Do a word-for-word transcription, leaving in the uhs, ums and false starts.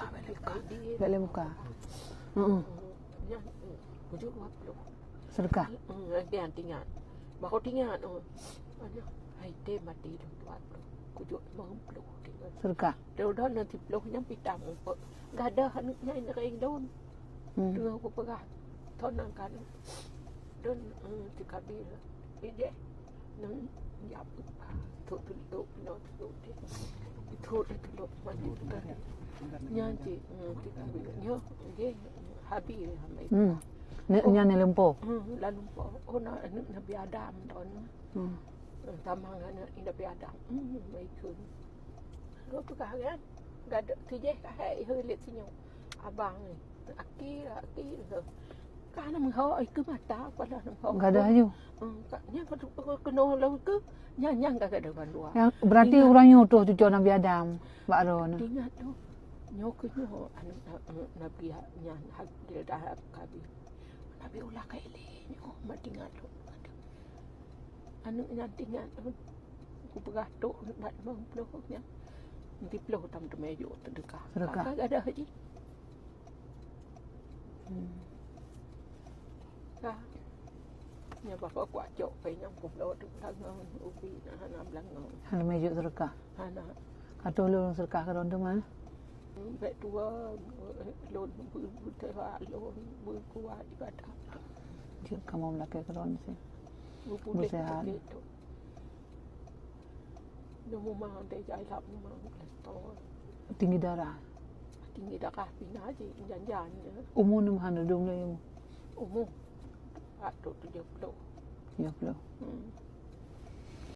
buka, bèk lé buka. Bèk lé buka. Heeh. Nyan, eh, tujoh dua ploh. Seudeukah? Hmm, lagèe nyan tingat. Baru tingat, oh. Aduh, hai tém maté dua ploh. Kujok limong ploh tingat. Seudeukah? Dua ploh nyan siploh nyan pih tam umpuk. Gadoh aneuk nyan ring lôn. Hmm. Teungoh kupeugah. Thon nang kan. Don, eh, tikabi lah. Ijeh. Nang jak tu tu tu no tu tu. Itu itu lo mandi tadi. Nyan cit, hmm, tikabi. Nyo, nggih, habis lah. Hmm. Ni, oh. Nyan ni lumpoh. Hmm, lalu po. Oh, na, na, Nabi Adam tahun. Hmm. Eh, tamang aneuk Nabi Adam. Hmm, baik tu. Lo tu kan? Gadoh tijeh ka hai heulit sinyo. Abang ni. Aki, aki. Ka na meuho, ikeu mata, ka na meuho. Gadoh aju. Hmm, ka, nyan ka tu, keunoe lom keu, nyan, nyan ka gadoh bandua. Yang, berarti ingat. Urang nyoe troh cuco Nabi Adam, bak droeneuh. Ingat tu. Nyoe keuh nyoe, aneuk na-, Nabi ha-, nyan, ha-, dia dah habis. Nabi ulah ka ilée nyoe, mat ingat tu. Aneuk nyan tingat tu. Kupeugah tok, bat limong ploh nyan. Siploh tam teumé jok seudeukah. Seudeukah. Ka gadoh jih. Hmm. Ka. Nyan bah kuat cok pih nyang kubloe tu beulangong, ubi na hana beulangong. Hana mé jok seudeukah. Hana. Ka troh lôn seudeukah keu droeneuh teuma. Bèk tuwo, lôn beu-, beutewa, lôn beukuat ibadah. Jeuet kamoe meulakèe keu droeneuh sih. Beupuléh. Beusehat. Sakét tu. Nyoe mumang deh, jai lam mumang, kolesterol. Tinggi darah. Tinggi darah pih na jih, jan-jan, ya. Umu nyoe hana dum lé umu. Umu. Atuk tujoh ploh. Tujoh ploh. Hmm.